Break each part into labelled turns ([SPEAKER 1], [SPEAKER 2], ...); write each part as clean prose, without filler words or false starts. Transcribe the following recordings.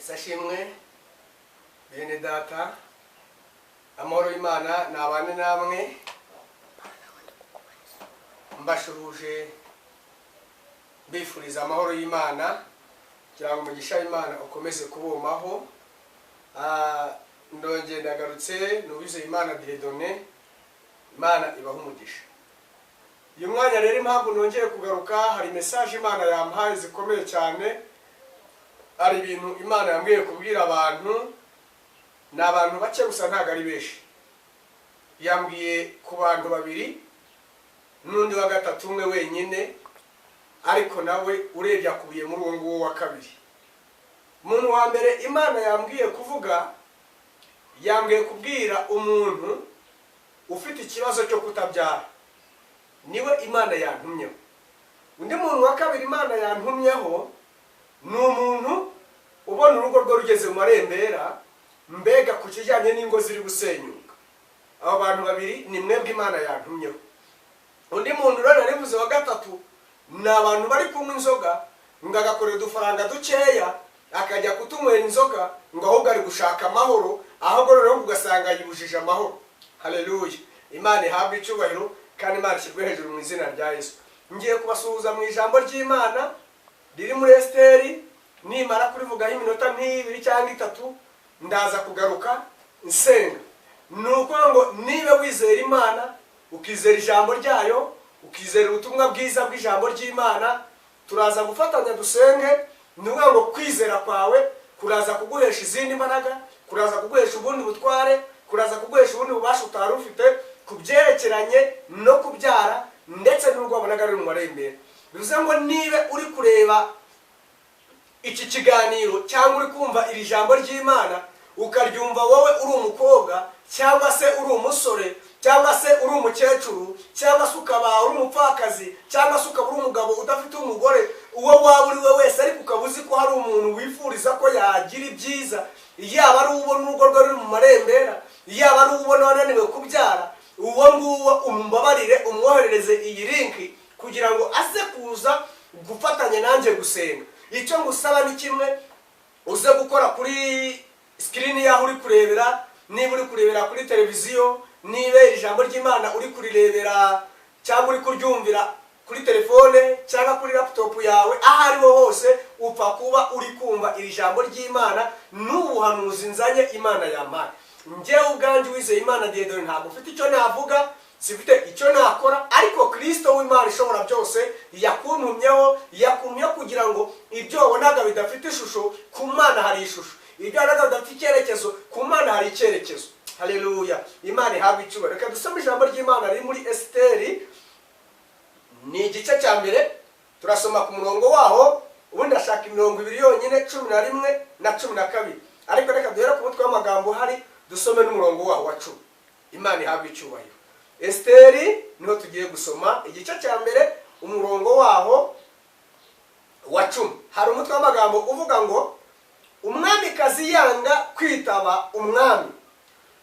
[SPEAKER 1] Yesu ashimwe, bene data. Amahoro y'Imana nabane namwe. Mbashuhuje, mbifuriza amahoro y'Imana kugira ngo umugisha w'Imana ukomeze kubumaho. Ndongeye ndagarutse, nubize Imana Dieudonné. Imana ibaha umugisha. Uyu mwanya rero, impamvu nongeye kugaruka, hari message Imana yampaye zikomeye cyane. Hari ibintu Imana yambwiye kubwira abantu. Ni abantu bake gusa, ntabwo ari benshi. Yambwiye ku bantu babiri n'undi wa gatatu umwe wenyine, ariko nawe urebye akubiye muri uwo nguwo wa kabiri. Umuntu wa mbere Imana yambwiye kuvuga, yambwiye kubwira umuntu ufite ikibazo cyo kutabyara, niwe Imana yantumyeho. Undi muntu wa kabiri Imana yantumyeho ni umuntu ubona urugo rwe rugeze mu marembera, mbega ku kijyanye n'ingo ziri gusenyuka. Abo bantu babiri ni mwebwe Imana yantumyeho. Undi muntu rero narivuze wa gatatu ni abantu bari kunywa inzoga, ngo agakorera udufaranga dukeya akajya kutunywera inzoga, ngo ahubwo ari gushaka amahoro, ahubwo noneho ugasanga yibujije amahoro. Haleluya! Imana ihabwe icyubahiro kandi Imana ishyirwe hejuru mu izina rya Yesu. Ngiye kubasuhuza mu ijambo ry'Imana riri muri Esiteri. Nimara kurivugaho iminota nk'ibiri cyangwa itatu, ndaza kugaruka nsenga. Ni ukuvuga ngo niba wizera Imana, ukizera ijambo ryayo, ukizera ubutumwa bwiza bw'ijambo ry'Imana, turaza gufatanya dusenge. Ni ukuvuga ngo kwizera kwawe kuraza kuguhesha izindi mbaraga, kuraza kuguhesha ubundi butware, kuraza kuguhesha ubundi bubasha utari ufite ku byerekeranye no kubyara, ndetse n'urwo wabonaga ruri mu marembera. Bivuze ngo niba uri kureba iki kiganiro cyangwa uri kumva iri jambo ry'Imana, ukaryumva wowe uri umukobwa cyangwa se uri umusore cyangwa se uri umukecuru cyangwa se ukaba uri umupfakazi cyangwa se ukaba uri umugabo udafite umugore, uwo waba uri we wese, ariko ukaba uzi ko hari umuntu wifuriza ko yagira ibyiza, yaba ari ubona urugo rwe ruri mu marembera, yaba ari ubona wananiwe kubyara, uwo nguwo umbabarire umwoherereze iyi link kugira ngo aze kuza gufatanya nanjye gusenga. Icyo ngusaba ni kimwe: uze gukora kuri screen y'aho uri kurebera. Niba uri kurebera kuri televiziyo, niba ijambo ry'Imana uri kurirebera cyangwa uri kuryumvira kuri telefone cyangwa kuri laptop yawe, aho ariho hose upfa kuba uri kumva iri jambo ry'Imana n'ubuhanuzi nzanye Imana yampaye. Njyewe ubwanjye, wizeye Imana Dieudonné, ntabwo ufite icyo navuga, sifite icyo nakora, ariko Kirisito w'Imana ishobora byose yakuntumyeho, yakuntumyeho kugira ngo ibyo wabonaga bidafite ishusho, ku Mana hari ishusho. Ibyo wabonaga bidafite icyerekezo, ku Mana hari icyerekezo. Haleluya! Imana ihabwa icyubahiro. Reka dusome ijambo ry'Imana riri muri Esiteri, ni igice cya mbere. Turasoma ku murongo waho, ubundi ndashaka imirongo ibiri yonyine, 11 na 12, ariko reka duhere ku mutwe w'amagambo uhari, dusome n'umurongo waho wa 10. Imana ihabwa icyubahiro. Esiteri niho tugiye gusoma, igice cya mbere, umurongo waho wa 10. Hari umutwe w'amagambo uvuga ngo: "Umwamikazi yanga kwitaba umwami."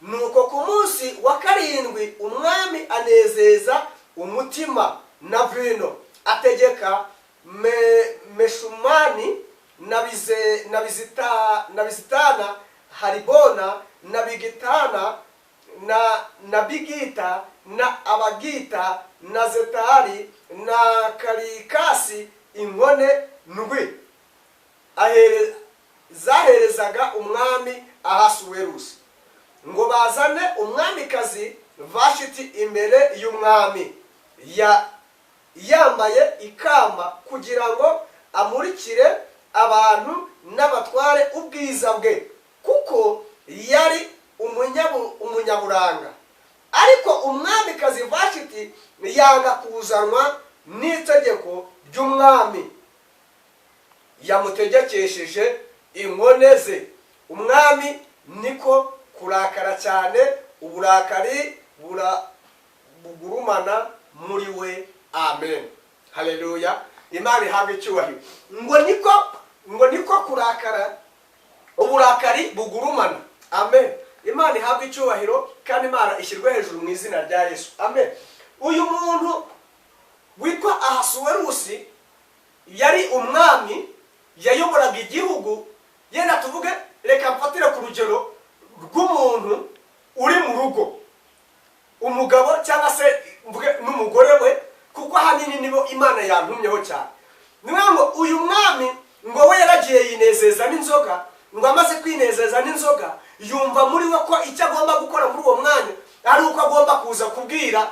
[SPEAKER 1] Nuko ku munsi wa karindwi umwami anezeza umutima na vino, ategeka Meshumani na Bizitana, Haribona na Bigitana na Bigita na Abagita na Zetari na Karikasi, inkone ndwi zaherezaga umwami Ahasuwerusi, ngo bazane umwamikazi Vashiti imbere y'umwami yambaye ikamba, kugira ngo amurikire abantu n'abatware ubwiza bwe, kuko yari umunyaburanga. Ariko umwamikazi Vashiti yanga kuzanwa n'itegeko ry'umwami yamutegekesheje inkone ze. Umwami niko kurakara cyane, uburakari bugurumana muri we. Amen, haleluya! Imana ihabwa icyubahiro. Ngo niko kurakara, uburakari bugurumana. Amen. Imana ihabwa icyubahiro kandi Imana ishyirwe hejuru mu izina rya Yesu. Amen. Uyu muntu witwa Ahasuwerusi yari umwami, yayoboraga igihugu. Yenda tuvuge, reka mfatire ku rugero rw'umuntu uri mu rugo, umugabo cyangwa se mvuge n'umugore we, kuko ahanini nibo Imana yantumyeho cyane. Ni ukuvuga ngo uyu mwami ngo we yaragiye yinezeza n'inzoga, ngo amaze kwinezeza n'inzoga yumva muri we ko icyo agomba gukora muri uwo mwanya ari uko agomba kuza kubwira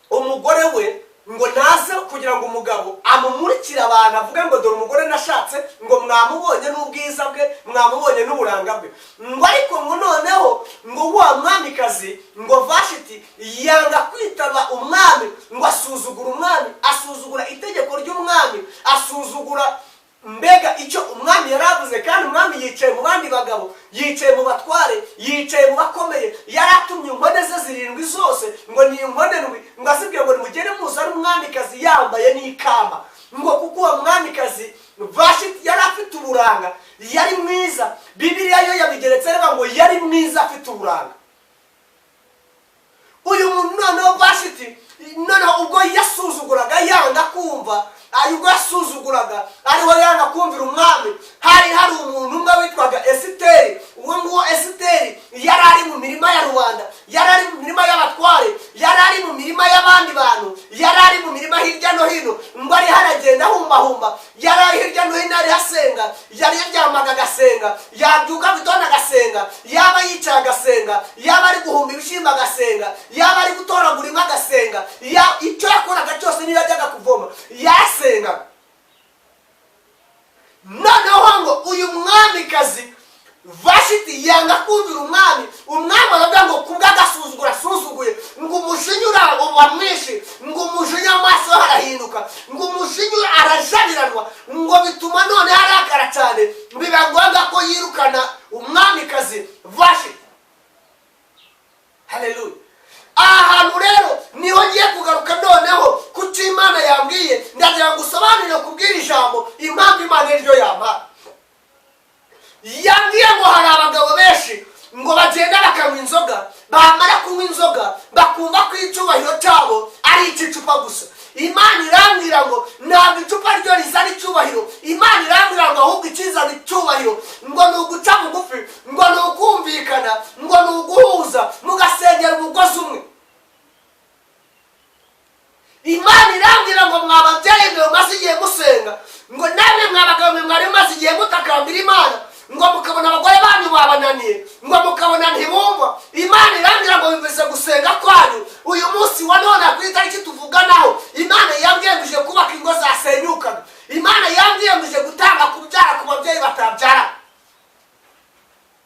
[SPEAKER 1] umugore we ngo naze, kugira ngo umugabo amumurikire abantu, avuge ngo: "Dore umugore nashatse," ngo "mwamubonye n'ubwiza bwe, mwamubonye n'uburanga bwe." Ngo ariko ngo noneho ngo wa mwamikazi ngo Vashiti yanga kwitaba umwami, ngo asuzugura umwami, asuzugura itegeko ry'umwami, asuzugura mbega icyo umwami yari avuze. Kandi umwami yicaye mu bandi bagabo, yicaye mu batware, yicaye mu bakomeye. Yari atumye inkone ze zirindwi zose, ngo ni inkone ndwi, ngo azibwire ngo nimugere muzane umwamikazi yambaye n'ikamba, ngo kuko uwo mwamikazi Vashiti yari afite uburanga, yari mwiza. Bibiliya yo yabigeretse reba ngo yari mwiza, afite uburanga. Uyu muntu noneho Vashiti, noneho ubwo yasuzuguraga, yanga kumva ayo, ubwo yasuzuguraga ariho yanga kumvira umwami, hari umuntu umwe witwaga Esiteri. Uwo nguwo Esiteri yari ari mu mirima ya rubanda, yari ari mu mirima y'abatware, yari ari mu mirima y'abandi bantu, yari ari mu mirima hirya no hino. Ngo ariho aragenda ahumbahumba, yari ari hirya no hino, ariho asenga. Yari yaryamaga agasenga, yabyuka mu gitondo agasenga, yaba yicaye agasenga, yaba ari guhumba ibishyimbo agasenga, yaba ari gutoragura inka agasenga, icyo yakoraga cyose, niyo yajyaga kuvoma yasenga. Noneho ngo uyu mwamikazi Vashiti yanga kumvira umwami. Umwami aravuga ngo kubw'agasuzuguro asuzuguye, ngo umujinya uba mwinshi, ngo umujinya amaso harahinduka, ngo umujinya arajabiranwa, ngo bituma none arakara cyane, biba ngombwa ko yirukana umwamikazi Vashiti. Haleluya! Aha hantu rero niho ngiye kugaruka noneho ku cyo Imana yambwiye. Ndagira ngo usobanurire kubwira ijambo impamvu Imana iryo yampa. Yambwiye ngo hari abagabo benshi ngo bagenda bakanywa inzoga, bamara kunywa inzoga bakumva ko icyubahiro cyabo ari icy'icupa gusa. Imana irambwira ngo ntabwo icupa ryo rizana icyubahiro. Imana irambwira ngo ahubwo ikizana icyubahiro ngo ni uguca bugufi, ngo ni ukumvikana, ngo ni uguhuza mugasengera umugozi umwe. Imana irambwira ngo mwa babyeyi mwe mumaze igihe musenga, ngo namwe mwa bagabo mwe mwari mumaze igihe mutakambira Imana, ngo mukabona abagore banyu babananiye, ngo mukabona ntibumva, Imana irambwira ngo bivuze gusenga kwanyu. Uyu munsi wa none ku itariki tuvuganaho, Imana yambwiye ngo ije kubaka ingo zasenyukaga. Imana yambwiye ngo ije gutanga kubyara ku babyeyi batabyara.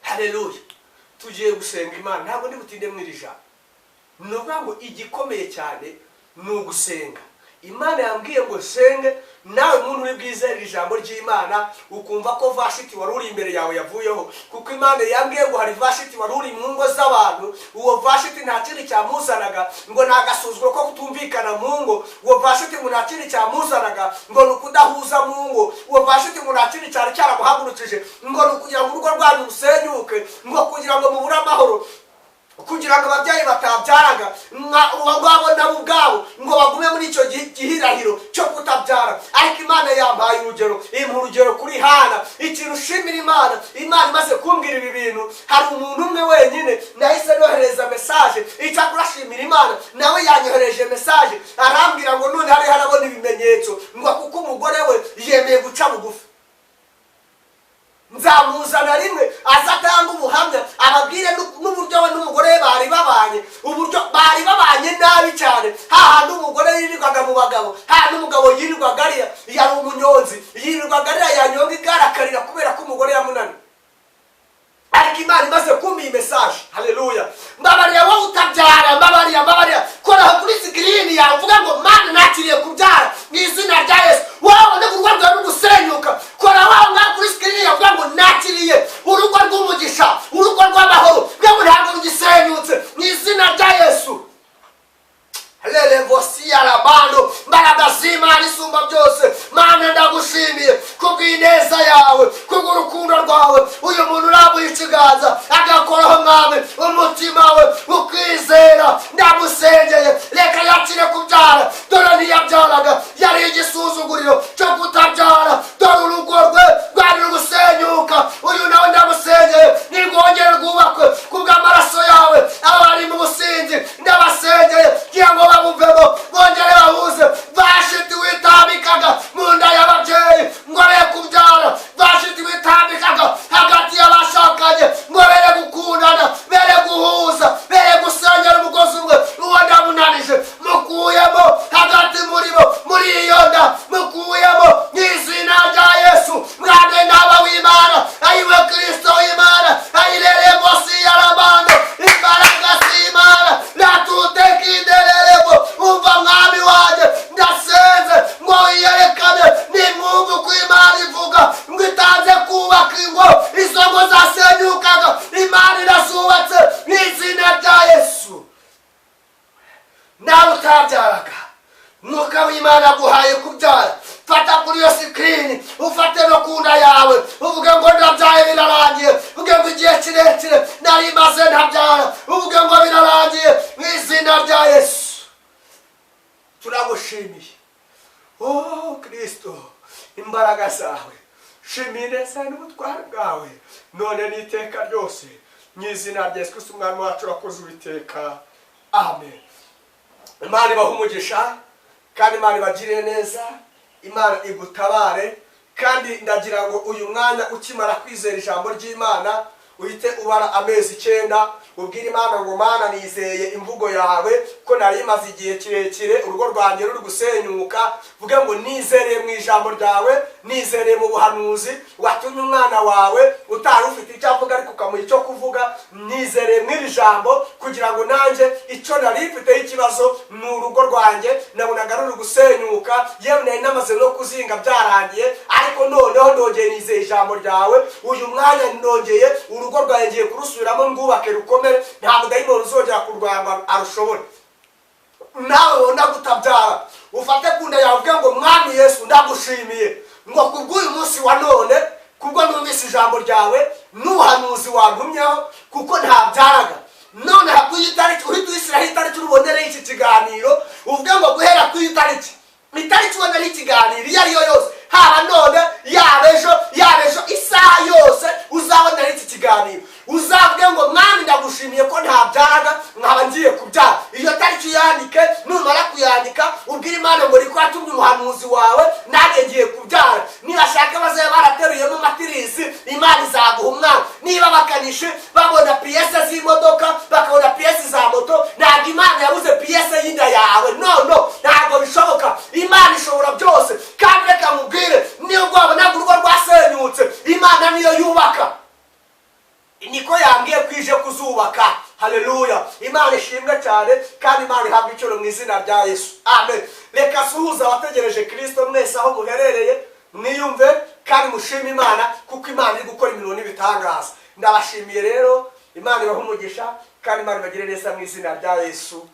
[SPEAKER 1] Haleluya! Tugiye gusenga Imana, ntabwo ndi butinde mu iri jambo. Ni ukuvuga ngo igikomeye cyane ni ugusenga. Imana yambwiye ngo senge. Nawe muntu uri bwizere ijambo ry'Imana, ukumva ko Vashiti wari uri imbere yawe yavuyeho, kuko Imana yambwiye ngo hari Vashiti wari uri mu ngo z'abantu. Uwo Vashiti nta kindi cyamuzanaga, ngo ni agasuzuguro ko kutumvikana mu ngo. Uwo Vashiti ngo nta kindi cyamuzanaga, ngo ni ukudahuza mu ngo. Uwo Vashiti ngo nta kindi cyari cyaramuhagurukije, ngo ni ukugira ngo urugo rwanyu rusenyuke, ngo kugira ngo mubure amahoro, kugira ngo ababyeyi batabyaraga uwo ngabo nabo ubwabo ngo bagume muri icyo gihirahiro cyo kutabyara. Ariko Imana yampaye urugero, impa urugero kuri Hana. Ikintu ushimira Imana, Imana imaze kumbwira ibi bintu, hari umuntu umwe wenyine nahise nohereza message. Icyakora ashimira Imana, nawe yanyohereje message, arambwira ngo none hari harabona ibimenyetso, ngo kuko umugore we yemeye guca bugufi. Nzamuzana rimwe aza atanga ubuhamya, ababwire n'uburyo we n'umugore we bari babanye, uburyo bari babanye nabi cyane, hahandi umugore yirirwaga mu bagabo, hahandi umugabo yirirwaga ariya, yari umunyonzi, yirirwaga ariya, yanyonga igare akarira kubera ko umugore yamunaniye. Ariko Imana imaze kumpa iyi message, haleluya! Mbabariya wowe utabyara, mbabariya, mbabariya, koraho kuri screen yawe uvuga ngo: "Mana, nakiriye kubyara mu izina rya Yesu." Wowe ubone urugo rwawe rugusenyuka, kora wawe ngaho kuri screen yawe uvuga ngo: "Nakiriye urugo rw'umugisha, urugo rw'amahoro, rwego ntabwo rugisenyutse mu izina rya Yesu." Lelevosiyarabando, mbaraga z'Imana isumba byose, Mana, ndagushimiye kubw'ineza yawe, kubw'urukundo rwawe. Uyu muntu urambuye ikiganza agakoraho, Mwami, umutima we ukizera, ndamusengeye, reka yakire kubyara. Dore ntiyabyaraga.
[SPEAKER 2] Kubaka ingo, izo ngo zasenyukaga, Imana irazubatse mu izina rya Yesu. Nawe utabyaraga, Mwuka w'Imana aguhaye kubyara. Fata kuri iyo screen, ufate no ku nda yawe, uvuge ngo ndabyaye, birarangiye. Uvuge ngo igihe kirekire nari maze ntabyara, uvuge ngo birarangiye mu izina rya Yesu. Turagushimiye, oh Kirisito, imbaraga zawe, shimiye neza n'ubutware bwawe none n'iteka ryose, mu izina rya Yesu Kristo Umwami wacu. Urakoze, Uwiteka. Amen. Imana ibahe umugisha kandi Imana ibagirire neza, Imana igutabare. Kandi ndagira ngo uyu mwanya ukimara kwizera ijambo ry'Imana, uhite ubara amezi 9, ubwire Imana ngo: "Mana, nizeye imvugo yawe ko nari imaze igihe kirekire urugo rwanjye ruri gusenyuka." Vuge ngo: "Nizereye mu ijambo ryawe, nizereye mu buhanuzi watumye umwana wawe utari ufite icyo avuga ariko ukamuha icyo kuvuga. Nizereye mu iri jambo kugira ngo nanjye icyo nari mfiteho ikibazo ni urugo rwanjye, nabonaga ruri gusenyuka, yewe nari namaze no kuzinga byarangiye, ariko noneho ndongeye nizeye ijambo ryawe. Uyu mwanya ndongeye urugo rwanjye ngiye kurusubiramo, ngubake rukomere, nta mudayimoni uzongera kurwanya arushobore." Nawe wenda kutabyara, ufate ku nda yawe, uvuge ngo: "Mwami Yesu, ndagushimiye ngo kubw'uyu munsi wa none, kubwo numvise ijambo ryawe n'ubuhanuzi wantumyeho, kuko ntabyaraga. None ku iyi tariki," uhita uyishyiraho itariki urubonereho iki kiganiro, uvuge ngo guhera ku iyi tariki, itariki uboneraho ikiganiro iyo ari yo yose, haba none, yaba ejo, yaba ejo, isaha yose uzaboneraho iki kiganiro, uzavuge ngo: "Mwami, ndagushimiye ko ntabyaraga nkaba ngiye kubyara." Iyo tariki uyandike. Numara kuyandika, ubwire Imana ngo: "Niko watumye umuhanuzi wawe, nanjye ngiye kubyara." Nibashaka bazaba barateruyemo matirisi, Imana izaguha umwana. Niba abakanishi babona pièces z'imodoka, bakabona pièces za moto, ntabwo Imana yabuze pièce y'inda yawe. No, no, ntabwo bishoboka. Imana ishobora byose. Kandi reka mubwire, niyo rwabonaga urugo rwasenyutse, Imana niyo yubaka. Niko yambwiye ko ije kuzubaka. Haleluya! Imana ishimwe cyane kandi Imana ihabwa icyubahiro mu izina rya Yesu. Amen. Reka suhuza abategereje Kirisito mwese aho muherereye, mwiyumve kandi mushime Imana, kuko Imana iri gukora imirimo n'ibitangaza. Ndabashimiye rero. Imana ibahe umugisha kandi Imana ibagire neza mu izina rya Yesu.